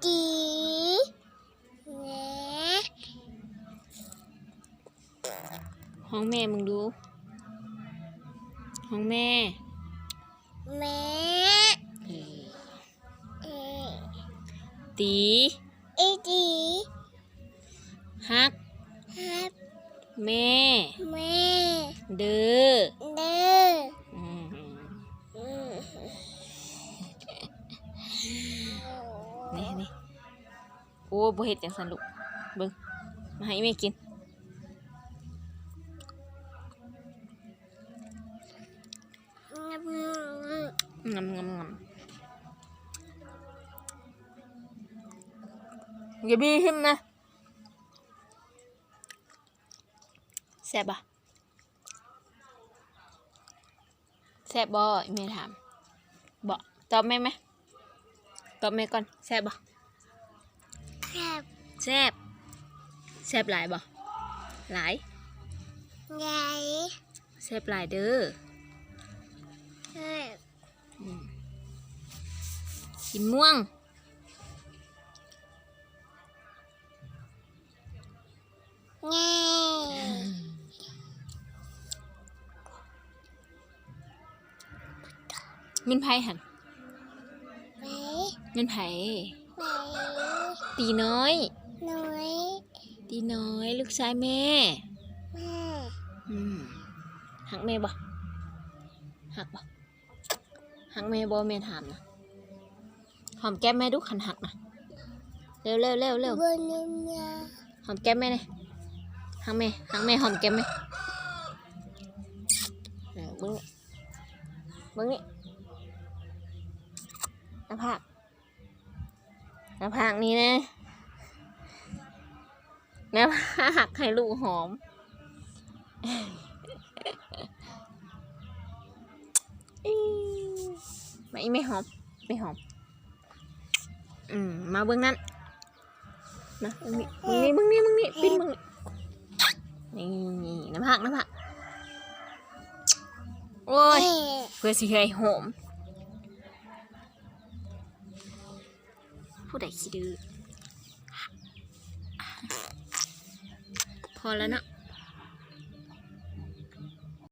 ຕີແມ່ ຮ້ອງແມ່ເບິ່ງດູ ຮ້ອງແມ່ ແມ່ ເອີ ເອີ ຕີ ອີຕີ ຮັກ ຮັກ ແມ່ ແມ່ ເດີ ເດີ ອືມ ອືມ ນີ້ ນີ້ ໂອ້ ບໍ່ເຮັດຈັ່ງຊັ້ນລູກ ເບິ່ງ ມາໃຫ້ແມ່ກິນ ງຳ ງຳ ງຳ ຢ່າບີທິ່ມນະ. ແຊບບໍ່? ແຊບບໍ່? ອີ່ແມ່ຖາມ. ບໍ່ ຕອບແມ່ໄໝ? ຕອບແມ່ກ່ອນ. ແຊບບໍ່? ແຊບ. ແຊບ. ແຊບຫຼາຍບໍ່? ຫຼາຍ. ຫຼາຍ. ແຊບຫຼາຍເດີ. ແຊບ. ອືມ ກິນມ່ວງ. ເງິນໃຜຫັ້ນ? ເງິນໃຜ? ຕີນ້ອຍ. ນ້ອຍ. ຕີນ້ອຍ ລູກຊາຍແມ່. ແມ່. ອືມ ຮັກແມ່ບໍ່? ຮັກບໍ່? ຮັກແມ່ບໍ່? ແມ່ຖາມນະ. ຫອມແກ້ມແມ່ດູ ຄັນຮັກນະ. ເລັວໆໆໆ. ຫອມແກ້ມແມ່ແດ່. ຮັກແມ່ ຮັກແມ່ ຫອມແກ້ມແມ່. ເອີ ເບິ່ງນີ້ ເບິ່ງນີ້ ໜ້າຜາກ. ໜ້າຜາກນີ້ນະ ໜ້າຜາກໃຫ້ລູກຫອມ. ອີ ມາອີ່ແມ່ຫອມ ແມ່ຫອມ. ອືມ ມາເບິ່ງນັ້ນ ມາເບິ່ງນີ້ ເບິ່ງນີ້ ເບິ່ງນີ້ ເບິ່ງນີ້ ປິ່ນເບິ່ງນີ້ ນີ້ ໜ້າຜາກ ໜ້າຜາກ. ໂອ້ຍ ເພື່ອຊິໃຫ້ຫອມ. ຜູ້ໃດຂີ້ດື້? ພໍແລ້ວເນາະ.